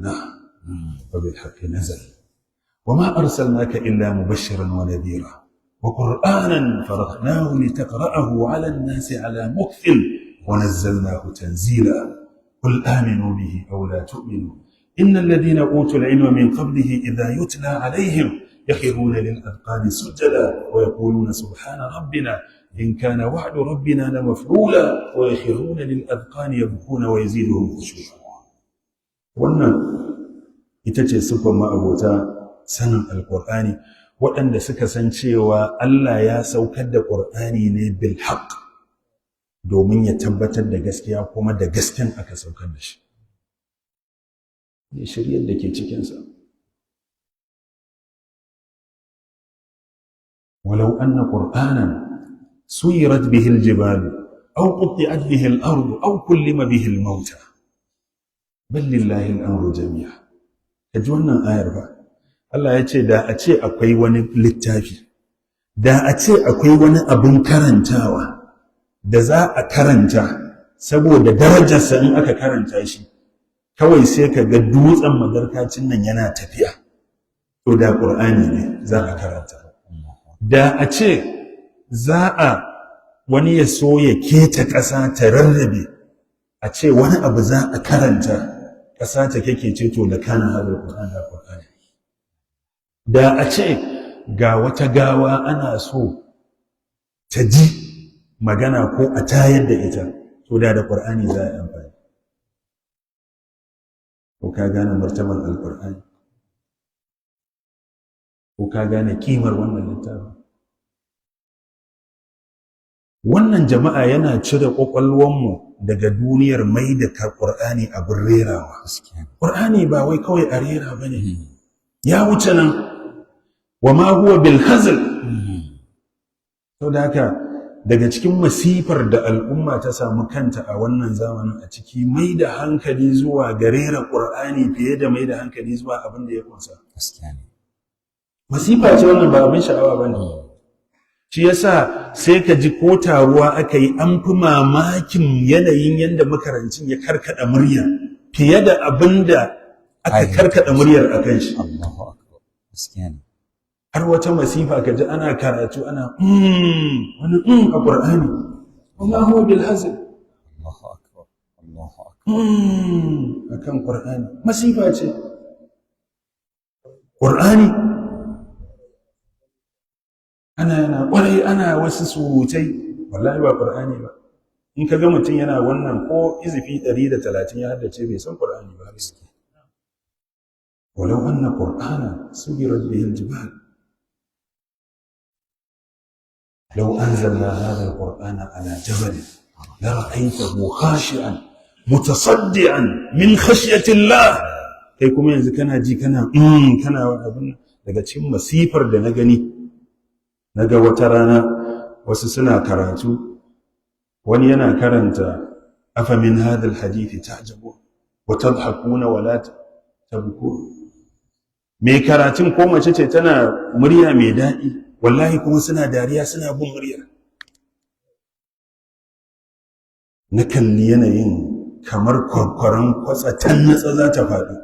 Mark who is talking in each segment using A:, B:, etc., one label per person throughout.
A: أنزلناه وبالحق نزل وما أرسلناك إلا مبشرا ونذيرا وقرآنا فرقناه لتقرأه على الناس على مكث ونزلناه تنزيلا. قل آمنوا به أو لا تؤمنوا إن الذين أوتوا العلم من قبله إذا يتلى عليهم يخرون للأذقان سجدا ويقولون سبحان ربنا إن كان وعد ربنا لمفعولا ويخرون للأذقان يبكون ويزيدهم خشوعا. Wannan ita ce siffar ma'abota sanin Alƙur'ani, waɗanda suka san cewa Allah ya saukar da Ƙur'ani ne bil haqq, domin ya tabbatar da gaskiya, kuma da gasken aka saukar da shi ne, shiryar da ke cikinsa. ولو أن قرآنا سيرت به الجبال أو قطعت به الأرض أو كلم به الموتى بل لله الأمر جميعا. Kaji wannan ayar ba? Allah ya ce da a ce akwai wani littafi, da a ce akwai wani abin karantawa da za a karanta saboda darajarsa, in aka karanta shi kawai sai ka ga dutsen Madarkacin nan yana tafiya, to da Ƙur'ani ne za a karanta. Da a ce za a wani ya so ya keta ƙasa ta rarrabe, a ce wani abu za a karanta ƙasa ta kekece, to da kana hadal Qur'an, da Qur'ani. Da a ce ga wata gawa ana so ta ji magana ko a tayar da ita, to da Qur'ani za a yi amfani. Ko ka gane martaban Alqur'ani? Ko ka gane kimar wannan littafin? Wannan, jama'a, yana cire ƙwaƙwalwanmu daga duniyar mai da Ƙur'ani abin rerawa. Ƙur'ani ba wai kawai a rera ba ne, ya wuce nan. Wa ma huwa bil hazl. Sau da haka, daga cikin masifar da al'umma ta samu kanta a wannan zamanin a ciki, mai da hankali zuwa ga rera Ƙur'ani fiye da mai da hankali zuwa abin da ya kunsa. Masifa ce wannan, ba abin sha'awa ba ne. Shi yasa sai ka ji ko taruwa aka yi, an fi mamakin yanayin yadda makarancin ya karkada murya fiye da abin da aka karkada muryar a kan shi.
B: Allahu akbar, gaskiya ne.
A: Har wata masifa ka ji ana karatu ana wani a Qur'ani. Wa ma huwa bil hazl.
B: Allahu akbar, Allahu akbar.
A: Akan Qur'ani, masifa ce. Qur'ani ana yana kwarai, ana wasu surutai, wallahi ba Qur'ani ba. In ka ga mutum yana wannan, ko izifi 130 ya haddace, bai san Qur'ani ba. ولو أن قرآنا سيرت به الجبال، لو أنزلنا هذا القرآن على جبل لرأيته خاشعا متصدعا من خشية الله. Kai kuma yanzu kana ji kana kana wani abin. Daga cikin masifar da na gani, naga wata rana wasu suna karatu, wani yana karanta "أفمن هذا الحديث تعجبون وتضحكون ولا تبكون". Mai karatun ko mace ce, tana murya mai daɗi, wallahi kuma suna dariya, suna bin muryar. Na kalli yanayin kamar kwakwaran kwatsatan natsa za ta faɗi.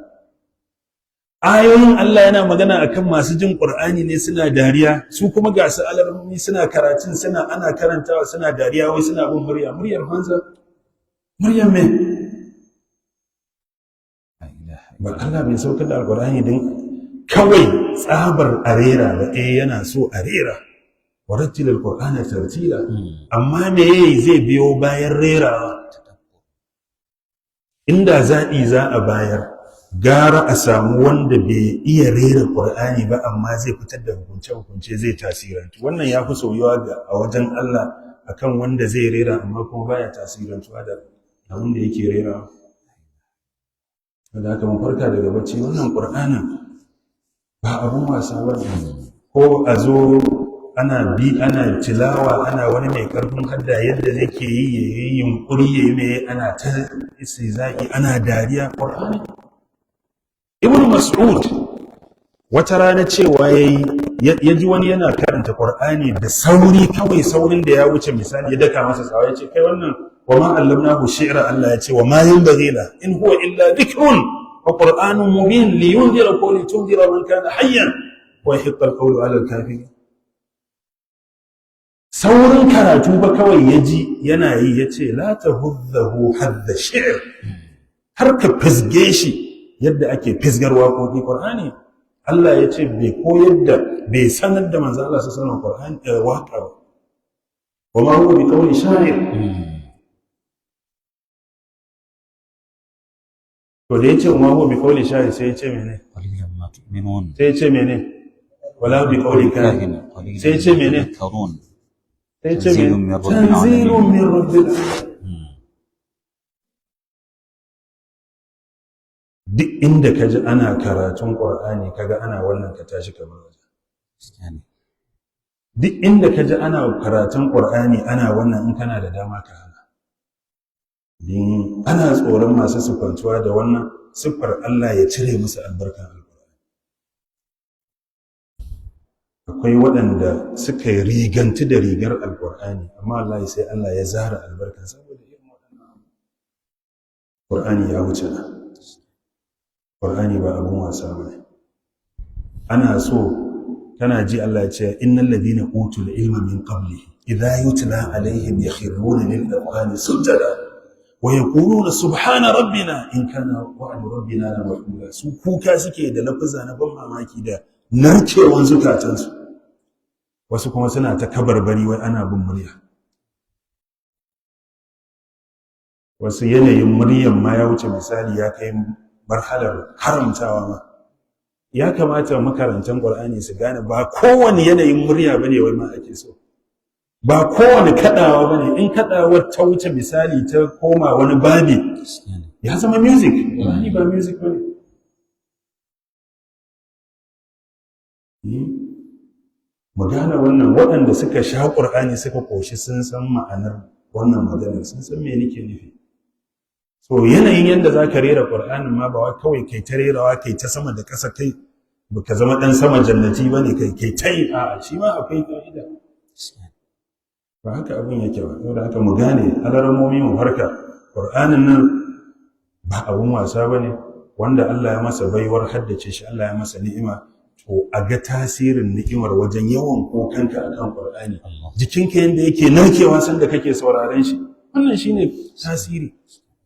A: Ayoyin Allah yana magana akan masu jin Qur'ani ne suna dariya, su kuma ga su alarmomi suna karatun, suna ana karantawa suna dariya, wai suna bin murya. Muryar banza, muryar me?
B: La ilaha.
A: Ba Allah bai saukar da Alqur'ani din kawai tsabar arera ba. Eh, yana so arera, ورتل القرآن ترتيلا, amma me zai biyo bayan rerawa? Inda zaɓi za a bayar, gara a samu wanda bai iya rera Ƙur'ani ba amma zai fitar da hukunce-hukunce, zai tasirantu. Wannan ya fi soyuwa ga a wajen Allah akan wanda zai rera amma kuma baya tasirantuwa da abin da yake rerawa. Da haka mu farka daga bacci. Wannan Ƙur'anin ba abun wasa ba ne. Ko a zo ana bi ana tilawa, ana wani mai karfin hadda yadda yake yi, ya yi yunkuri ya yi mai, ana ta istihza'i, ana dariya. Ƙur'ani, Ibn Mas'ud wata rana cewa yayi, ya ji wani yana karanta Qur'ani da sauri, kawai saurin da ya wuce misali, ya daka masa tsawa, ya ce, "Kai, wannan وما علمناه الشعر, Allah ya ce وما ينبغي له إن هو إلا ذكر Fa qur'anun mubin liyunzira ko litunzira man kana hayyan wa yahiqqa alqawlu 'ala alkafirin. Saurin karatu ba kawai ya ji yana yi, ya ce la tahuddahu hadda shi'r, har ka fisge shi yadda ake fisgar waƙoƙi. Qur'ani, Allah ya ce bai koyar da, bai sanar da manzo Allah sallallahu alaihi wasallam Qur'ani waka ba. Wa ma huwa bi qawli sha'ir. To da yace wa ma huwa bi qawli sha'ir, sai ya ce mene?
B: قليلا ما تؤمنون.
A: Sai ya ce mene? Wala bi qawli kahin.
B: قليلا
A: Sai ya ce
B: ما
A: mene?
B: تذكرون.
A: Sai ya ce
B: تنزيل
A: mene?
B: من رب العالمين.
A: Tanzilun min rabbil alamin. Duk inda ka ji ana karatun Qur'ani kaga ana wannan, ka tashi ka bar wajen.
B: Gaskiya ne.
A: Duk inda ka ji ana karatun Qur'ani ana wannan, in kana da dama ka hana. Din ana tsoron masu siffantuwa da wannan siffar Allah ya cire musu albarkan Alƙur'ani. Akwai waɗanda suka yi rigantu da rigar Alƙur'ani, amma Allah sai Allah ya zara albarkan saboda irin waɗannan. Qur'ani ya wuce nan. Qur'ani ba abun wasa ba ne. Ana so kana ji Allah ya ce innal ladina utul ilma min qablihi idha yutla alaihim yakhruna lil adqani sujada wa yaquluna subhana rabbina in kana wa'du rabbina la maf'ula. Su kuka suke da lafaza na ban mamaki da narkewan zukatansu. Wasu kuma suna ta kabarbari wai ana bin murya. Wasu yanayin muryan ma ya wuce misali, ya kai marhalar haramtawa ma. Ya kamata makarantan Qur'ani su gane ba kowane yanayin murya bane wai ma ake so, ba kowane kadawa bane. In kadawar ta wuce misali ta koma wani babi,
B: Gaskiya ne.
A: ya zama music. Qur'ani ba music bane. Mu gane wannan. Waɗanda suka sha Qur'ani suka koshi sun san ma'anar wannan maganar, sun san me nake nufi. So yanayin yadda za ka rera Qur'anin ma ba wai kawai kai ta rerawa, kai ta sama da ƙasa, kai baka zama ɗan sama jannati ba ne, kai kai ta yi, a'a, shi ma akwai ƙa'ida.
B: Gaskiya ne.
A: Ba haka abin yake ba. Saboda haka mu gane, alarammomi, mu farka. Qur'anin nan ba abun wasa ba ne. Wanda Allah ya masa baiwar haddace shi, Allah ya masa ni'ima. To a ga tasirin ni'imar wajen yawan kokanka akan Qur'ani,
B: Allah.
A: jikinka yanda yake narkewa sanda kake sauraren shi. Wannan shine tasiri,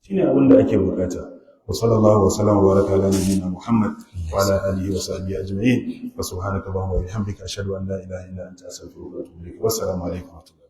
A: shine abin da ake bukata. Wa sallallahu wa sallam wa baraka ala nabiyyina Muhammad wa ala alihi wa sahbihi ajma'in. Wa subhanaka allahumma wa bihamdika, ashhadu an la ilaha illa anta, astaghfiruka wa atubu ilaik. Wassalamu alaikum wa rahmatullahi.